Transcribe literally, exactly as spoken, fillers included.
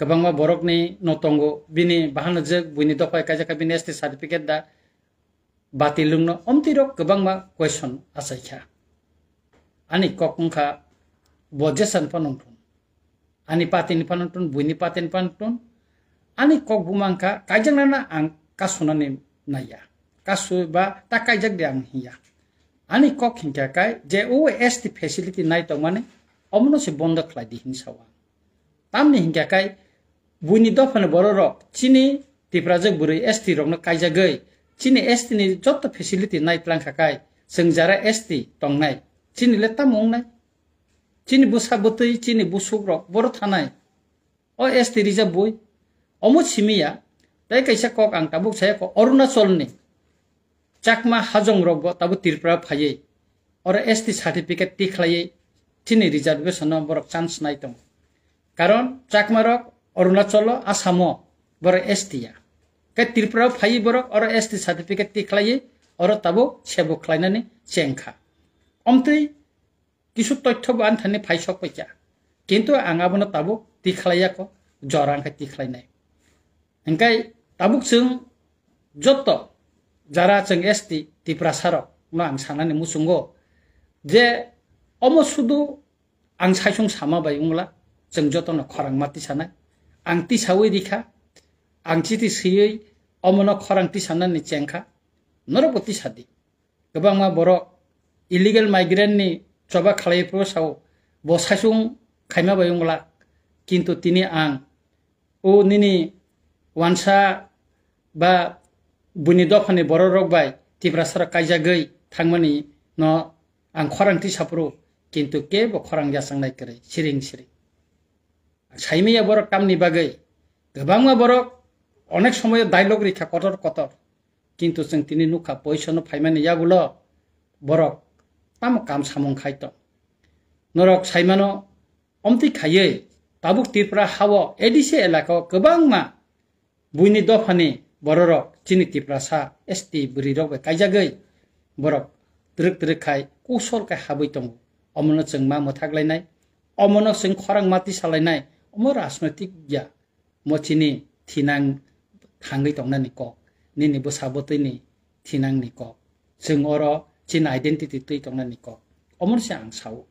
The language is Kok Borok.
Kwbangma borokni no tongo, bini bahanajwk buini dophai kaijak kha, bini S T certificate da batil wngno, omtwi rok kwbangma question achaikha. Ani kok wngkha bo jesani phano wngthun, ani party ni phano wngthun, buini party ni phano wngthun, ani kok buma wngkha kaijaknana ang kasunani naiya, kasu ba ta kaijak de ang hinya. Ani kok hinkha kai je o S T facility nai tongmani omono se bondo khlai di hinwi sao ang. Tamni hinkha kai buini dophani bororok chini Tiprajwk bwrwi S T rokno kaijagwi chini S T ni joto facility nai tlang kha kai chwng jara S T tongnai chini le tamo wngnai? Chini bwsa bwtwi chini busukrok boro thanai. O S T reserve bui. Omo simiya. Tai kaisa kok ang tabuk saya ko Arunachalni Chakma hajong rok bo tabuk Tripura phaiwi oro S T certificate tikhlaiwi chini reservation no borok chance nai tongo. Karon Chakma rok Arunachalo, Asamo borok S T ya. Kai Tripura phaiwi borok oro S T certificate tikhlaiwi oro tabuk sebo khlainani chengkha. Omtwi kisu toitho bo ani thani phai sok paikha. Kintu ang abono tabuk tikhlaiya ko, jora wngkha tikhlainai. Hingkai tabuk chwng joto jara chwng S T Tiprasa rok no ang sanani muchungo je omo sudu ang saisung sama bai wngla, chwng jotono khorang ma tisanai. Ang tisawi rikha, ang chiti swiwi omono khorang tisanani chengkha, norokbo tisadi. Kwbangma borok illegal migrant ni choba khlai phuru sao bo saisung khaima bai wngla, kintu tini ang o nini wansa ba buini dophani bororok bai Tiprasa rok kaijagwi thangmani no ang khorang tisa phuru, kintu kebo khorang yachang nai kwrwi siring siring. Saimaya borok tamni bagwi? Kwbangma borok onek somoyo dialogue rikha kotor kotor. Kintu chwng tini nukha poisono phaimani yagulo borok tamo kam samung khai tong. Norok saimano omtwi khaiwi tabuk Tripura hao A D C elakao kwbangma buini dophani bororok chini Tiprasa S T bwrwirok bai kaijagwi borok twrwk twrwk khai kusol khai habwi tongo. Omono chwng ma mwthak lainai, omono chwng khorang ma tisa lainai, omo rajnoitik ya, mo chini thinang thangwi tongnani kok, nini bwsa bwtwini thinangni kok, chwng oro chini identity twi tongnani kok, omono se ang sao.